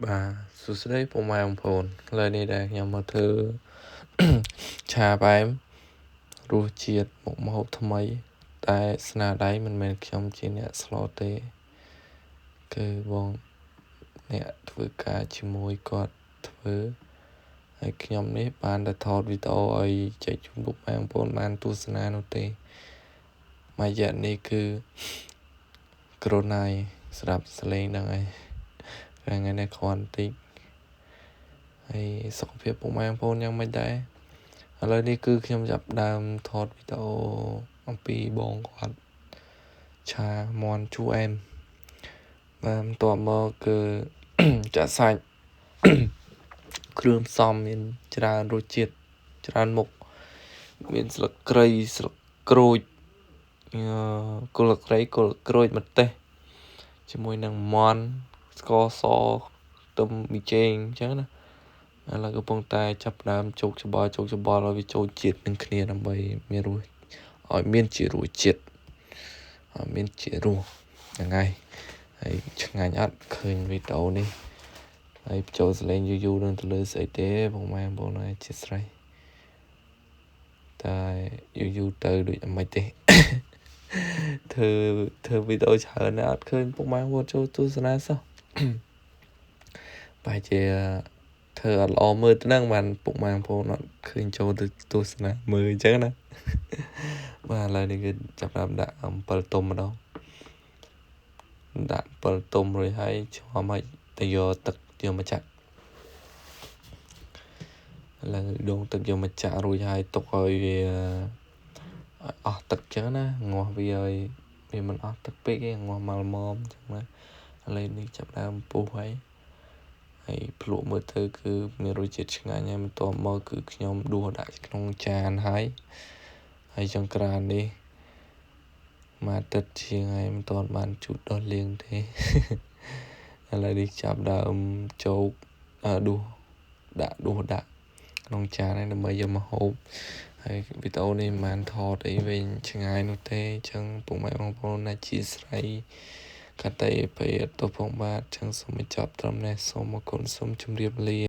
បាទសួស្តីពុកម៉ែបងប្អូនឥឡូវនេះដែលខ្ញុំមកធ្វើឆាផ្អែមរសជាតិមុខម្ហូបថ្មីតែស្នាដៃមិនមែនខ្ញុំជាអ្នកស្លទេគឺបងអ្នកធ្វើការជាមួយគាត់ធ្វើហើយខ្ញុំនេះបានតែថតវីដេអូឲ្យចែកជូនពុកម៉ែបងប្អូនបានទស្សនានោះទេមួយរយៈនេះគឺក្រូណៃស្រាប់សលេងហ្នឹងហើយថ្ងៃនេះគ្រាន់តិចហើយសុខភាពពុកម៉ែបងប្អូនយ៉ាងម៉េចដែរឥឡូវនេះគឺខ្ញុំចាប់ដើមថតវីដេអូអំពីបងគាត់ឆាមាន់ជូអែមបាទបន្ទាប់មកគឺចាក់សាច់គ្រឿងផ្សំមានច្រើនរសជាតិច្រើនមុខមានស្លឹកគ្រៃស្លឹកក្រូចគល់គ្រៃគល់ក្រូចម្ទេសជាមួយនឹងមាន់ស្ករសខ្ទឹមប៊ីចេងអញ្ចឹងណាឥឡូវកំពុងតែចាប់ផ្ដើមជោគច្បល់ជោគច្បល់ឲ្យវាចូលជាតិនឹងគ្នាដើម្បីមានរសឲ្យមានជារសជាតិឲ្យមានជារសហ្នឹងហើយហើយឆ្ងាញ់អត់ឃើញវីដេអូនេះហើយបញ្ចូលសលេងយូរយូរនឹងទៅលើស្អីទេបងម៉ែបងប្អូនអធិស្ឋានតែយូរយូរទៅដូចអមិនទេធ្វើធ្វើវីដេអូច្រើនណាស់អត់ឃើញពុកម៉ែបងប្អូនចូលទស្សនាសោះប្រហែលជាធ្វើអត់ល្អមើលទៅហ្នឹងបានពុកម៉ែបងប្អូនអត់ឃើញចូលទៅទស្សនាមើលអញ្ចឹងណាបាទឥឡូវនេះគឺចាប់ផ្ដើមដាក់អំពិលទុំម្ដងដាក់អំពិលទុំរួចហើយឆ្មឲ្យទៅយកទឹកយកមកចាក់ឥឡូវដងទឹកយកមកចាក់រួចហើយទុកឲ្យវាអស់ទឹកចឹងណាងាស់វាឲ្យវាមិនអស់ទឹកពេកទេងាស់មកល្មមចឹងណាឥឡូវនេះចាប់ដើមពុះហើយហើយភ្លក់មើលទៅគឺមានរសជាតិឆ្ងាញ់ហើយបន្ទាប់មកគឺខ្ញុំដួសដាក់ក្នុងចានហើយហើយចង្ក្រាននេះមួយអាទិត្យជាងហើយមិនទាន់បានជូតដោះលាងទេឥឡូវនេះចាប់ដើមជោគដួសដាក់ដួសដាក់ក្នុងចានហើយដើម្បីយកមកហូបហើយវីដេអូនេះមិនបានថតអីវិញឆ្ងាយនោះទេអញ្ចឹងពុកម៉ែបងប្អូនអធិស្ឋានកតេភេទផងបាទអញ្ចឹងសូមបញ្ចប់ត្រឹមនេះសូមអរគុណសូមជម្រាបលា។